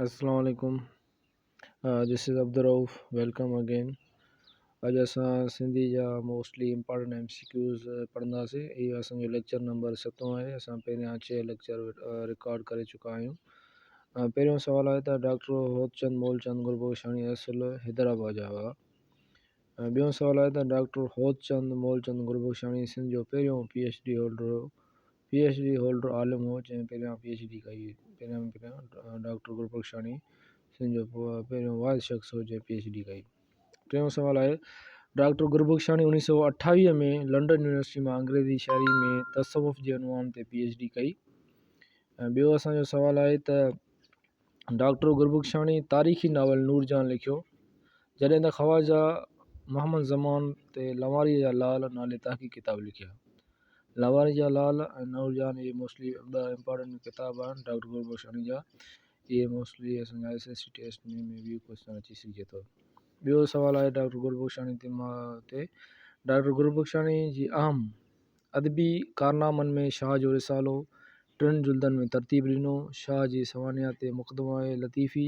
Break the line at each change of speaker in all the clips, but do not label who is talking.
السلام عليڪم this is Abdul Rauf welcome again اڄ اسان سنڌي جا mostly important M C Qs پڙهنداسين اهو اسانجو ليڪچر نمبر ستون آهي اسان پهريان ڇهه ليڪچر رڪارڊ ڪري چڪا آهيون پهريون سوال آهي ته ڊاڪٽر هوتچند مولچند گربخشاڻي اصل حيدرآباد جا هئا ۽ ٻيون سوال آهي ته ڊاڪٽر هوتچند مولچند گربخشاڻي سنڌ جو پهريون پي ايڇ ڊي هولڊر هو پي ايڇ ڊي هولڊر عالم هو جنهن پهريان پي ايڇ ڊي ڪئي هئي پهريان ۾ پهريان ڊاڪٽر گربخشاڻي سنڌ جو پهريون واحد شخص هو جنهن پي ايڇ ڊي ڪئي. ٽيون سوال آهي ڊاڪٽر گربخشاڻي اوڻيهه سو اٺاويهه ۾ لنڊن يونيورسٽي مان انگريزي شاعري ۾ تصوف جي عنوان تي پي ايڇ ڊي ڪئي ۽ ٻيو اسانجو سوال آهي ته ڊاڪٽر گربخشاڻي تاريخي ناول نورجهان لکيو جڏهن ته خواجه محمد زمان تي لنواريء جا لال نالي تحقيقي ڪتاب لکيا. لنواريء جا لال ۽ نورجهان اهي موسٽلي ٻه امپارٽنٽ ڪتاب آهن ڊاڪٽر گربخشاڻي جا. اهي موسٽلي اسان جا ايس ايس سي ٽيسٽ ۾ به ڪوئسچن اچي سگهي ٿو. ٻيو سوال آهي ڊاڪٽر گربخشاڻي تي تي ڊاڪٽر گربخشاڻي جي اهم ادبي ڪارنامن ۾ شاهه جو رسالو ٽن جلدن ۾ ترتيب ڏنو، شاهه جي سوانح تي مقدمه لطيفي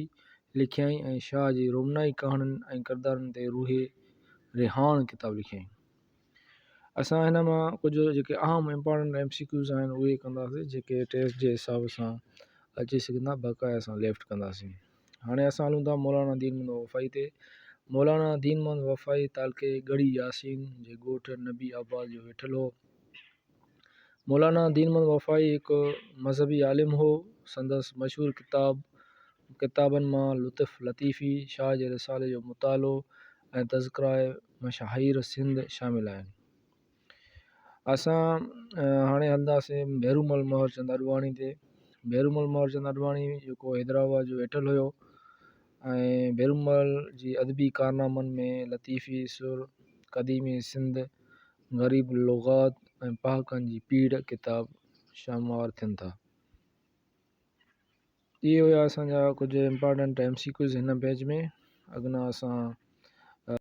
لکيائين ۽ شاهه جي رومنائي ڪهاڻين ۽ ڪردارن تي روح رهاڻ ڪتاب لکيائين. اسان هن مان ڪجهه جيڪي اهم امپارٽنٽ ايم سي ڪيوز آهن اهي ڪنداسين جيڪي ٽيسٽ جي حساب سان اچي سگهندا بقايا اسان ليفٽ ڪنداسين. هاڻي اسان هلون ٿا مولانا دين محمد وفائي تي. مولانا دين محمد وفائي تعلقي ڳڙهي ياسين جي ڳوٺ نبي آباد جو ويٺل هو. مولانا دين محمد وفائي هڪ مذهبي عالم هو. سندس مشهور ڪتاب ڪتابن مان لطف لطيفي، شاهه جي رسالي جو مطالعو ۽ تذڪره مشاهير سنڌ شامل آهن. اسان هاڻي هلنداسين ڀيرومل مهرچند اڏواڻي تي. ڀيرومل مهرچند اڏواڻي جيڪو حيدرآباد جو ويٺل هيو ۽ ڀيرومل جي ادبي ڪارنامن ۾ لطيفي سر، قديمي سنڌ، غريب اللغات ۽ پهاڪن جي پيڙهه ڪتاب شمار ٿين ٿا. اهي هيا اسان جا ڪجهه امپارٽنٽ ايم سي ڪيوز هن بيچ ۾ اڳنا اسان.